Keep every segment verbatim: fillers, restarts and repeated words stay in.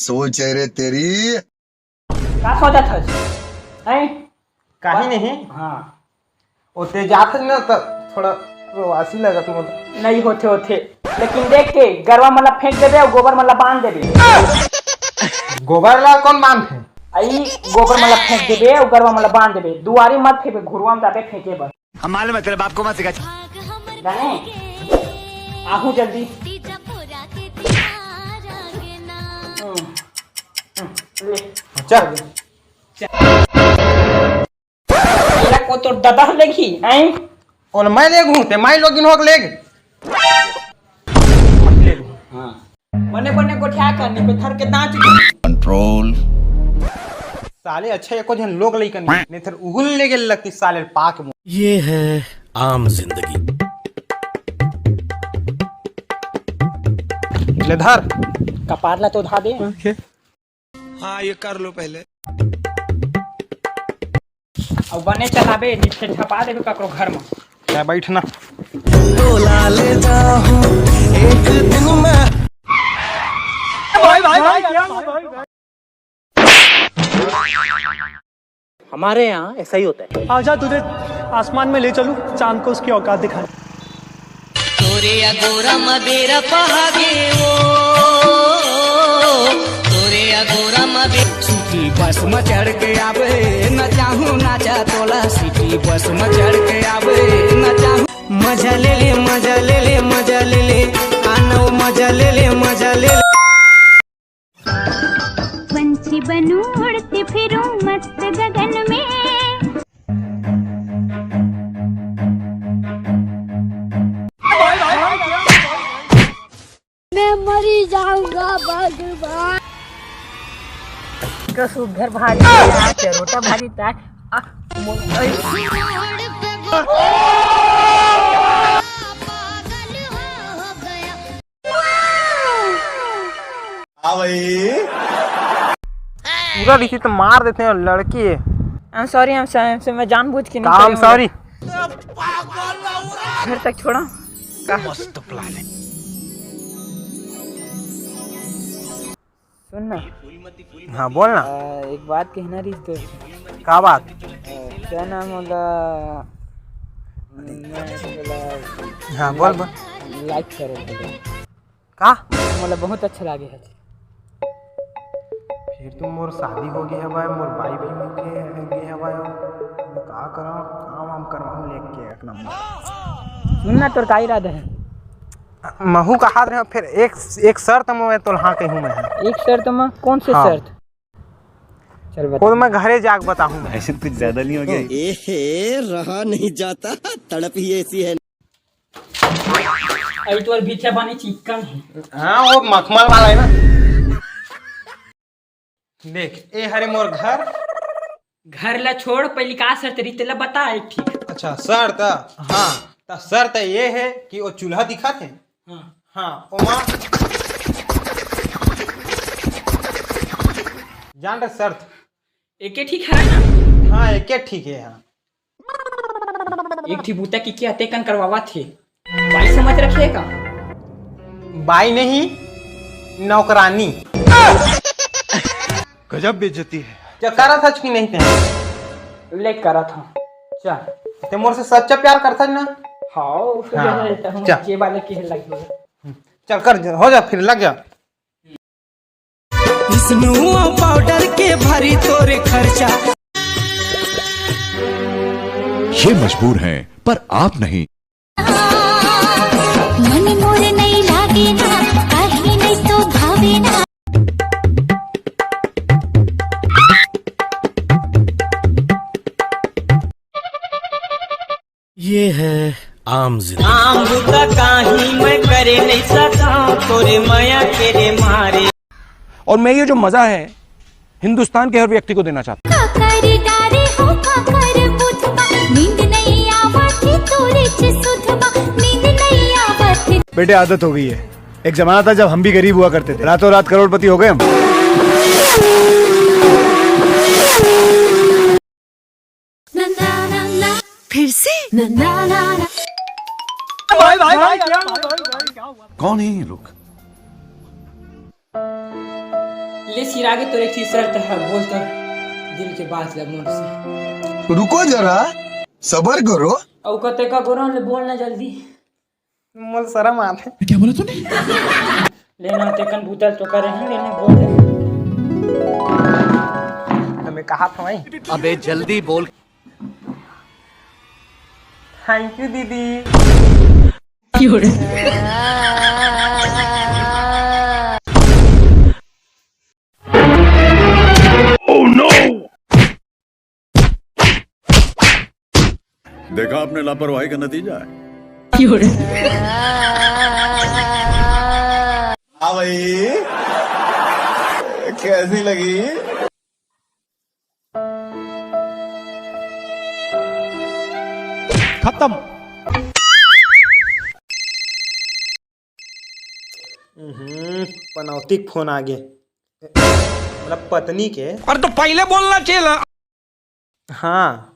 सोच है रे तेरी। का सोचत हस? हैं? काहे नहीं। हाँ। ओ ते जात हस ना, त थोड़ा प्रवासी लगत मोला। नहीं होथे, होथे। लेकिन देख के, गरवा मन ला फेंक देबे अउ गोबर मन ला बांध देबे। गोबर ला कौन बांधथे? अई गोबर मन ला फेंक देबे अउ गरवा मन ला बांध देबे। दुआरी मत फेंकबे, घुरवा म जाबे फेंके बर। हम मालूम है, तेरे बाप को मत सिखा। जाने? आहू जल्दी। हम्म, हम्म, ले। चल। चल। एला को तोर ददा ह लेगही, हैं? ओला मैं लेगहूं, ते माई लोगिन होक लेग। हाँ। बने बने गोठिया कर, नहीं पे थर के दांत। कंट्रोल। साले अच्छा एको झन लोग लइका नहीं, नहीं थर उहुल ले गेल लगती साले पाक मो। ये है आम जिंदगी। ले धर। कपार ला तो धा दे। हाँ, ये कर लो पहले। अब बने चलाबे, नहीं फेर झपा देबे ककरो घर में। ले बैठ ना। तोला ले जाहूं एक दिन मैं। भाई, भाई, भाई, भाई, भाई, भाई। हमारे यहाँ ऐसा ही होता है। आजा, तुझे आसमान में ले चलूं, चांद को उसकी औकात दिखाएं। तोरे अगोरा म बेरा पहागे ओ, तोरे अगोरा म बे- सिटी बस म चढ़ के आबे, नचाहूं नाचा तोला। सिटी बस म चढ़ के आबे, नचाहूं। मजा ले ले, मजा ले ले, मजा ले ले, आनव मजा ले ले, मजा ले ले। पंछी बनूं उड़ती फिरूं मस्त गगन में। मैं मरी जाऊंगा भगवान। का सुघर भारी ताय, चरोटा भारी ताय। आ, मो-, ऐ। हाँ भाई। पूरा रिसी तो मार देते हैं लड़की। I'm sorry, I'm sorry, I'm sorry, मैं जानबूझ के नहीं काम करी हूँ। Sorry। घर तक छोड़ा। का? मस्त plan है। सुन ना। हाँ, बोल ना। आ, एक बात कहना रही तो। का बात? आ, क्या नाम होला? मैं बोला हाँ, बोल, बोल। Like करो बोले। का? मोला बहुत अच्छा लागे है। फिर तो मोर शादी हो गए हवय, मोर बाई भी हो गए, हो गए हवय। मैं का करव? काम वाम करवाहूँ लेके एक नंबर। सुन ना, तोर का इरादा है? महू कहात रहे, फिर एक, एक शर्त में तोल हाँ कहूँ मैं। एक शर्त में? कौन से हाँ। शर्त? चल बता। वो तो मैं घरे जाके बताहूँ मैं। ऐसे कुछ ज्यादा नहीं हो गया? एहे, रहा नहीं जाता, तड़प ही ऐसी है। अभी तोर भीठा पानी चिक्कन है। हाँ, वो मखमल वाला है ना। देख, ए हरे मोर घर। घर ला छोड़, पहली का शर्त रही, तेला बता एक ठीक। अच्छा, शर्त, हाँ, त शर्त ये है कि वो चूल्हा दिखत है। हाँ। हाँ, ओमा जान रहे शर्त। एके ठीक है ना? हाँ, एके ठीक है, हाँ। एक ठी बूता की क्या तेकन करवावत हे। बाई समझ रखे का? बाई नहीं, नौकरानी। गजब बेइज्जती है। क्या करत हच कि नहीं ते? ले करत हूँ। चल। ते मोर से सच्चा प्यार करत हच ना? हाँ, हाँ। चल। के वाले के लग गए। चल कर, हो जा, फिर लग जा। स्नो पाउडर के भारी तोरे खर्चा। ये मजबूर हैं, पर आप नहीं। मन मोर नहीं लागे ना, काहे नहीं तो भावे ना। ये है आम जिंदगी। आम बुता काही मैं करे नहीं सका, तोरे मया के रे मारे। और मैं ये जो मजा है हिंदुस्तान के हर व्यक्ति को देना चाहता हूँ। काकर डारे हो काकर बुधबा, नींद नहीं आवत हे तोरे चे सुधबा, नींद नहीं आवत हे। बेटे, आदत हो गई है। एक जमाना था जब हम भी गरीब हुआ करते थे, रातों रात करोड़पति हो गए हम। फिर से? भाई, भाई, भाई, क्या हुआ? कौन है ये लोग? ले सिरागे, तोर एक ठे शर्त हे, बोल तो दिल के बात ला मोर से। रुको जरा, सबर करो। अउ कतेका गोरन ले बोल ना जल्दी। मोला शरम आथे। क्या बोला तूने? ले ना, तेकन बूता ल तो करे हन, ले ना, बोल दे। त मैं कहा था भाई। अबे जल्दी बोल। Thank you दीदी। देखा आपने लापरवाही का नतीजा है। हाँ भाई, कैसी लगी? खत्म। हम्म, पनौती के फोन आ गे। मतलब पत्नी के। अरे तो पहले बोलना चाहिए ना। हाँ।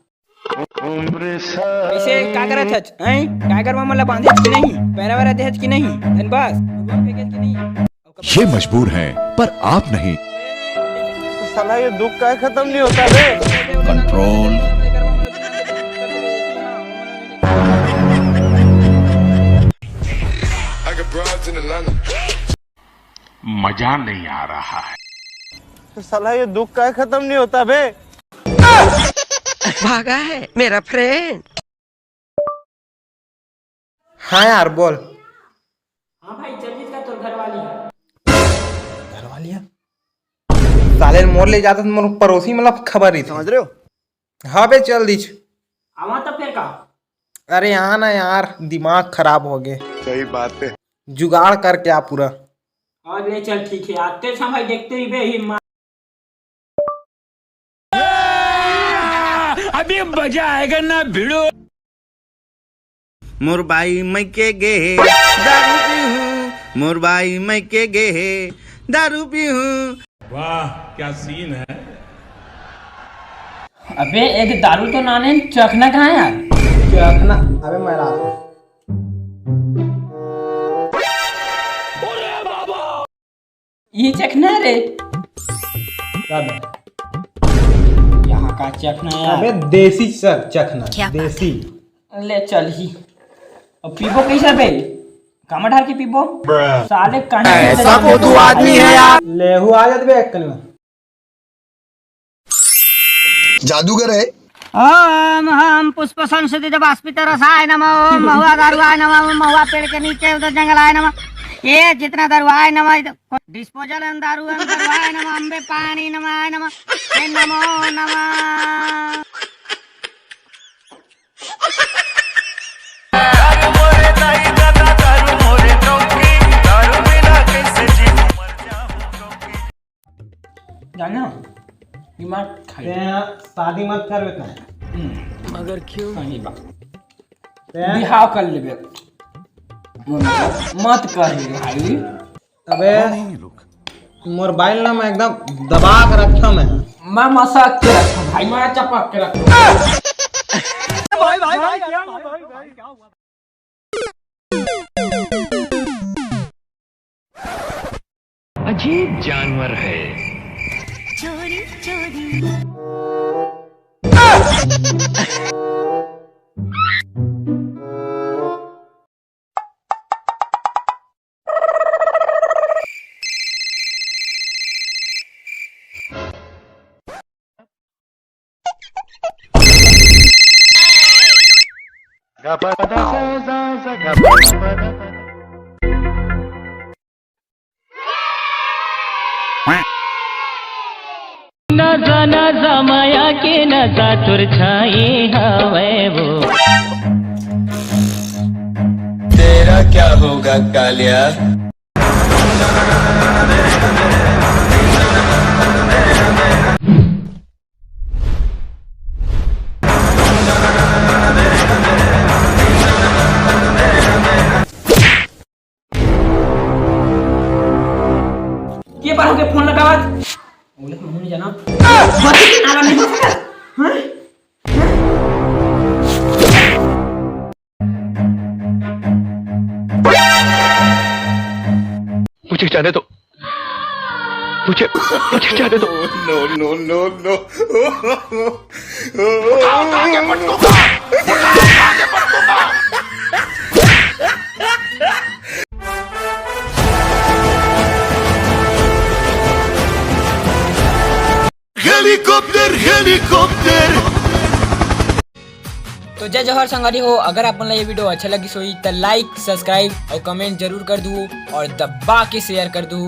कैसे, का करत हच? हैं? टाइगर मामा ला बांधे हच कि नहीं? पैरा वैरा दे हच कि नहीं? धनबाद, गोबर फेंके हच कि नहीं? ये मजबूर हैं, पर आप नहीं। साला ये दुख का खत्म नहीं होता बे। Control। I got broads in Atlanta। मजा नहीं आ रहा है। तो साला ये दुख का खत्म नहीं होता बे। भागा है मेरा फ्रेंड। हाँ यार, बोल। हाँ भाई, चल जिस का तोर घरवाली है। घरवाली है? साले मोर ले जाता तो मोर पड़ोसी मतलब खबर रही थी। समझ रहे हो? हाँ बे, चल दीच। आवा तो फिर का? अरे यहाँ ना यार, दिमाग खराब हो गए। सही बात है। जुगाड़ करके आ पूरा। और ले चल, ठीक है, आते समय देखते ही बे ही मार। अभी मजा आएगा ना भिड़ो। मोर बाई मइके गे हे, दारू पीहूं। मोर बाई मइके गे हे, दारू पीहूं। वाह, क्या सीन है। अबे, एक दारू तो लाने, चखना कहाँ है यार? चखना, अबे, मैं लाता हूँ। ये चखना रे। क्या बे? यहाँ का चखना यार। अबे देसी च-, चखना, क्या बात देसी। है? ले चल ही। अब पीबो कैसे बे? कामा ढार के पीबो? साले कहीं ऐसा को दो आदमी है यार। लेहू आ जात बे एक कन में। जादूगर है। ओम हम पुष्प संशोधित बाष्पित रसाय नमः, ओम महुआ दारुआय नमः, ओम महुआ पेड़ के नीचे उधर जंगलाय नमः। ये जितना दारुआय नमः, इधर डिस्पोजल एवं दारू एवं दारुआय नमः, अम्बे पानी नमः, नमः, हे नमो नमः। जाना, दिमाग खाई। तें शादी मत कर बेटा। हम्म। मगर क्यों? सही बात। तें बिहाव कर लेबे। मत कर रे भाई। अबे, मोर बाइल ना मैं एकदम दबा के रखा मैं। मैं मसाक के रखा भाई, मैं चपक के रखा। भाई, भाई, भाई, क्या हुआ? अजीब जानवर है। चोरी चोरी। नजा नजा माया के नजा तोर छाई हवै वो। तेरा क्या होगा कालिया? के बार होके फोन लगावत? ओले हम नहीं जाना। बस आला नहीं हो सकता। हाँ? मुझे जाने दो। मुझे, मुझे जाने दो। No, no, no, no. Helicopter, helicopter. तो जय जोहार संगवारी हो, अगर आप मन ला ये वीडियो अच्छा लगिस होही त लाइक, सब्सक्राइब और कमेंट जरूर कर दू और दबा के शेयर कर दू।